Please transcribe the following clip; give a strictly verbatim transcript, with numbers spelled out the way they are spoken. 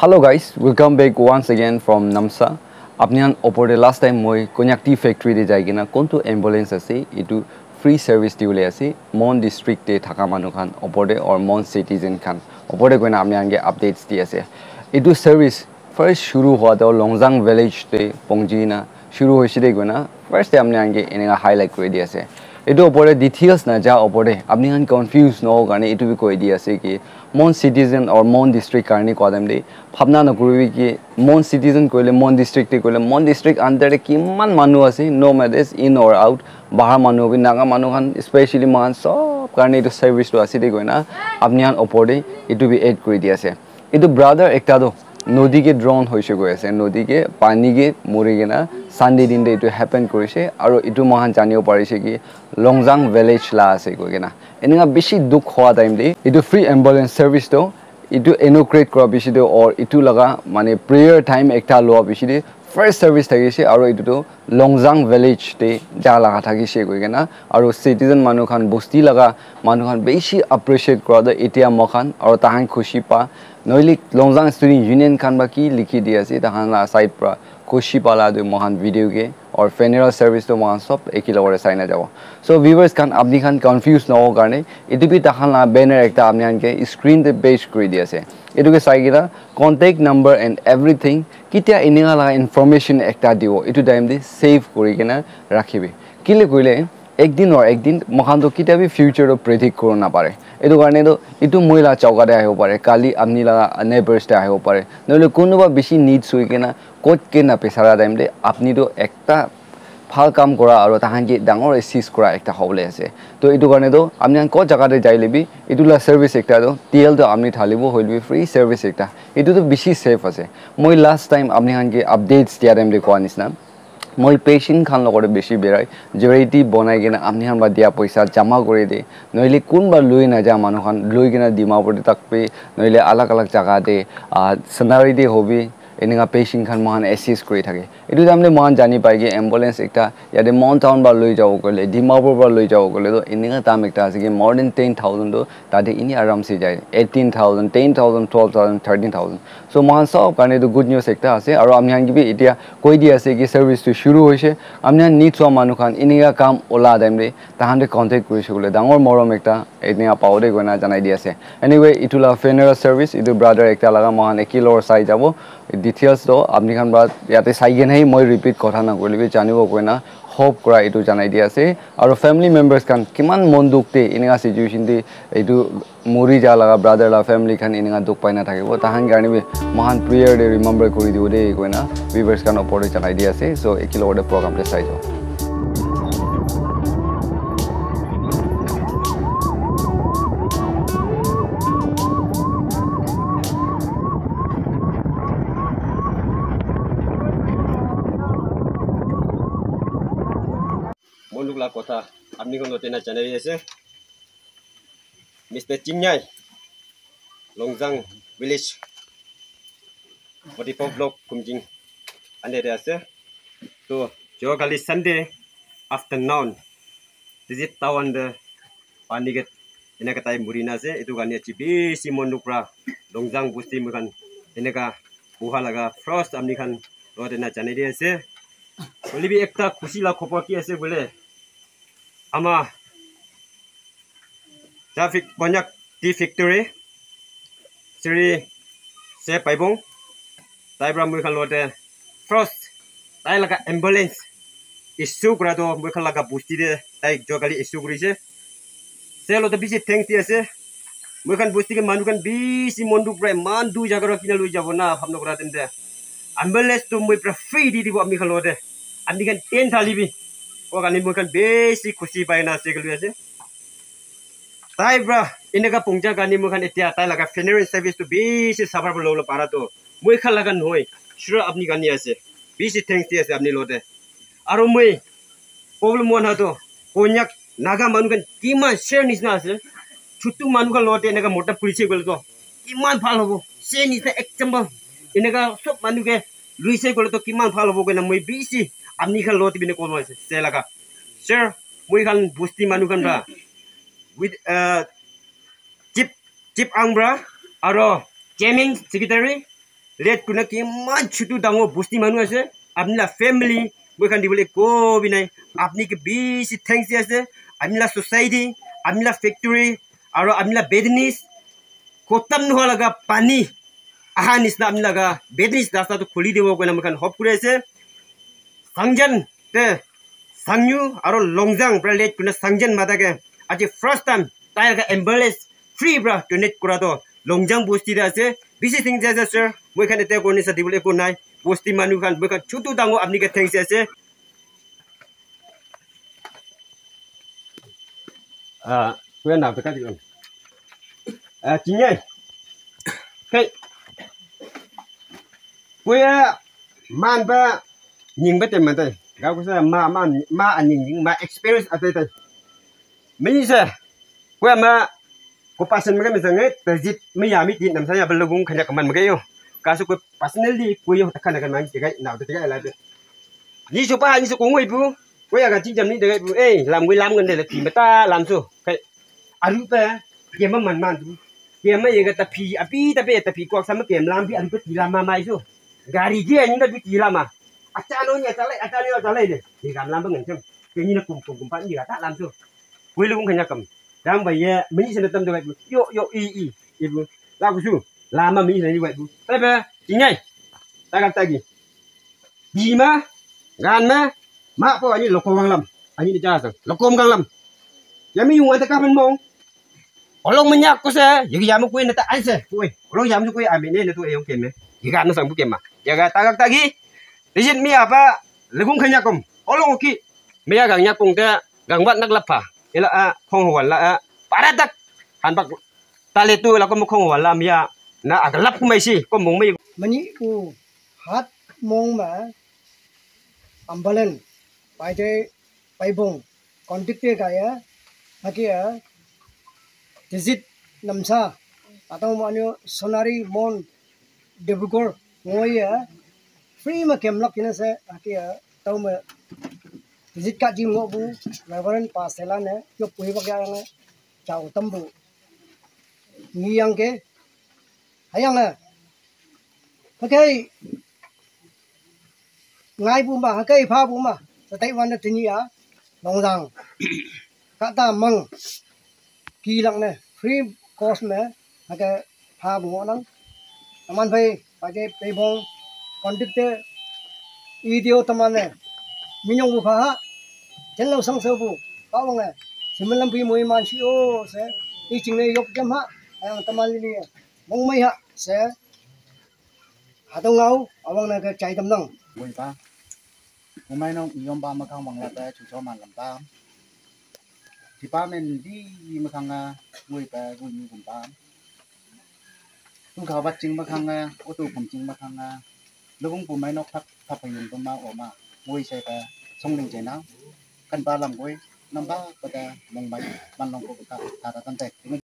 Hello guys, welcome back once again from Namsa. Apni khan opor te last time moi Konyak tea factory te jai kena kontu ambulance ase, etu free service diwole ase, Mon district te thaka manu khan opor te or Mon citizen khan opor te koina apni khan ke updates di ase. Etu service first shuru hua to Longzang village te pongji na shuru hoise de koina first te apni khan ke eneka highlight kuri di ase. Etu opor te details na ja opor te apni khan confuse no karne etu bi koi di ase ki Mon citizen or Mon district karne koi dem de bhabna na kuribi ki Mon citizen koile Mon district te koile Mon district under te kiman manu ase, no matters in or out, bahar manu bi, Naga manu khan, especially mohan sob karne etu service to ase de koina apni khan opor te etu bi add kuri di ase. Etu brother ekta to nodi ke drown hoise koi ase, nodi ke pani ke muri kena Sunday din te etu happen kurise, aru etu mohan janibo parise ki Longzang village la ase koi kena. Eneka bishi dukh hoa time te etu free ambulance service to etu inaugurate kura bishi to or etu laga mane prayer time ekta lua bishi te first service thakise, aru etu to Longzang village te ja laga thakise koi kena, aru citizen manu khan, bosti laga manu khan bishi appreciate kura to etia mohan aru tahan khushi pa, noile Longzang Student Union khan ba ki likhi di ase tahan la side pra khushi pala tu mohan video ke or funeral service tu mohan sob eki logore sai na jabo. So viewers khan, apni khan confuse na ho karne etu bi tahan la banner ekta apni khan ke screen te paste kuri di ase. Etu ke sai kena contact number and everything, kitia eneka la information ekta dibo, etu time te save kuri kena rakhibi. Kile koile ek din or ek din mohan to kitia bi future to predict kuri na pare. Etu karne to etu moi la chauka te ahibo pare, kali apni la neighbors te ahibo pare, noile kunuba bishi needs hoi kena kot ke na bisara time te apni to ekta bhal kam kura aru tahan ke dangor assist kura ekta hobole ase. To etu karne to apni khan kot jaga te jai le bi etu la service ekta to T L to apni thalibo hoile bi free service ekta. Etu to bishi safe ase. Moi last time apni khan ke updates dia time te koa nisna, moi patient khan logor te bishi berai, charity bonai kena apni khan ba dia poisa jama kuri de, noile kunba lui na ja manu khan lui kena Dimapur te tak pe, noile alag alag jaga te, ah, Sonari te hobi, eneka patient khan mohan assist kuri thake. Etu time te mohan jani pai ki ambulance ekta yate Mon town para loi jabo koile, Dimapur para loi jabo koile to eneka dam ekta ase ki more than ten thousand to tate ini aram se jai, eighteen thousand, ten thousand, twelve thousand, thirteen thousand. So mohan sob karne to good news ekta ase, aru apni khan ke bi etia koi di ase ki service tu shuru hoise. Apni khan need swa manu khan eneka kam ola time te tahan te contact kuri se koile dangor morom ekta eneka pabo de koina janai di ase. Anyway, etu la funeral service etu brother ekta laga mohan eki logor sai jabo. Details to apni khan para yate sai kena hi moi repeat kotha na koile bi janibo koina hope kura etu janai di ase. Aru family members khan kiman mon dukh te eneka situation te etu muri ja laga brother la family khan eneka dukh pai na thakibo. Tahan karne bi mohan prayer te remember kuri dibo de koina viewers khan opor te janai di ase. So eki logor te program te sai jabo. Mon dukh la kotha apni khan logot ena janai ase. Mister Chingnai, Longzang village, forty-four block, Kumjing, under te ase. To jo kali Sunday afternoon, Tizit town te pani ke eneka tai muri na ase. Etu karne aji bishi mon dukh para Longzang bosti moi khan eneka buha laga first apni khan logot ena janai di ase. Hoile bi ekta khushi la khobor ki ase koile, ama Traffic Konyak Tea Factory, Sri Se Paibong, tai para moi khan logot te first tai laga ambulance issue kura to moi khan laga bosti te tai jo kali issue kurise. Se logot te bishi thanks di ase. Moi khan bosti ke manu khan bishi mon dukh para eman dur jaga para kina loi jabo na bhab na kura time te. Ambulance to moi pura free di dibo apni khan logot te. Apni khan ten thali bi. O kani moi khan bishi khushi pai na ase kali ase. Tai para eneka pongja kani moi khan etia tai laga funeral service to bishi suffer lobole para to moi khan laga nohoi. Sure apni kani ase. Bishi thanks di ase apni logot te. Aru moi problem one ha to Konyak Naga manu khan kiman share nisna ase. Chutu manu khan logot te eneka mota purise koile to kiman bhal hobo. Se nisna example eneka sob manu ke luise koile to kiman bhal hobo koina moi bishi apni khan logot te bine kobo ase. Se laga. Sir, moi khan bosti manu khan para with, uh, Chief, Chief Ang para aro Chairman Secretary late kurina kiman chutu dangor bosti manu ase, apni la family, moi khan dibole eko bi nai. Apni ke bishi thanks di ase. Apni la society, apni la factory, aro apni la business, khotam nohua laga pani aha nisna apni laga business rasta tu khuli dibo koina moi khan hope kuri ase. Sangjan te Sangyu aro Longjang pra late kurina Sangjan mata ke aji first time tai laga ambulance free pra donate kura to Longjang bosti te ase. Bishi thanks di ase sir. Moi khan ete koni sa dibole eko nai. Bosti manu khan moi khan chutu dangor apni ke thanks di ase. Ah, kuya na ta ka di. Ah, chinyai. Hey. Kuya man ba nying ba tem man tai. Ga ku sa ma ma ma a nying nying ma experience a tai tai. Mi se. Kuya ma ko pasen ma ka mi sa ngai ta jit mi ya mi ti nam sa ya ba lu gung kanya ka man ma ka yo. Ka su ko personally kuya ta kana ka man ti ga na ta ga la. Ni su pa ni su ko ngoi bu. Kuya ga chi jam ni de bu. Eh, lam gui lam ngan de la ti ma ta lam su. Kai aru pa ke ma man man tu. Ke ma ye ga ta phi a pi ta pe ta phi ko sa ma ke lam bi aru pa ti la ma mai su. Gari ge ni da bi ti la ma. Acha no ni acha le acha ni acha le de. Ni gam lam ba ngan cham. Ke ni na kum kum kum pa ni ga ta lam su. Kui lu kum kanya kam. Dang ba ye mi ni sa na tam de ga. Yo yo i i. I bu. La ku su. La ma mi ni sa ni wa bu. Pe pe. Ti ngai. Ta ga ta gi. Di ma, gan ma, ma po ani lokom gang lam. Ani ni jasa, lokom gang lam. Yami yung ata kapan mong. Olong menyak ko sa, yagi yamu ko na ta ai sa, ko. Olong yamu ko ami ne na to ayong keme. Yiga na sang bu kema. Yaga tagak tagi. Rijin mi apa, legung kanya kom. Olong ki. Meya gang nyakung ta, gang wat nak lapa. Ila a, khong wala a, paratak. Hanbak tale tu la kom khong wala miya. Na agalap kumai si, kom mong mai. Mani u hat mong ma ambalen paite paibong kontik te kaya hakia tizit namsa atau mo anyo sonari mon debugor ngoya free ma kemlak kina se hakia tau ma tizit ka jing ngo bu Reverend Pastor la ne yo pui bak ya ne chao tambu ni yang ke hayang ne hakai ngai bu ma hakai pha bu ma sa tai wan tini ya long dang ka ta mang ki lak ne free cost me hakai pha bu nang aman phai paje pe bong kondik te i dio taman ne minyong bu pha ha chen lo sang se bu ka wang ne simen lam phi moi man shi o se i ching ne yok jam ha ayang taman li ni mong mai ha se Hatong ngau awang na ke chai tam nang. Woi pa. Umai nong iyom pa makang wang la ta chu cho man lam ta. Department di makang a woi pa woi ni kum pa. Tu kha bat ching makang a, o tu kum ching makang a. Lugong pu mai nok thak thak pa yung tum ma o ma. Woi sai pa song ling chai na. Kan pa lam woi. Nam pa pa ta mong mai man long ko ta ta ta tan te.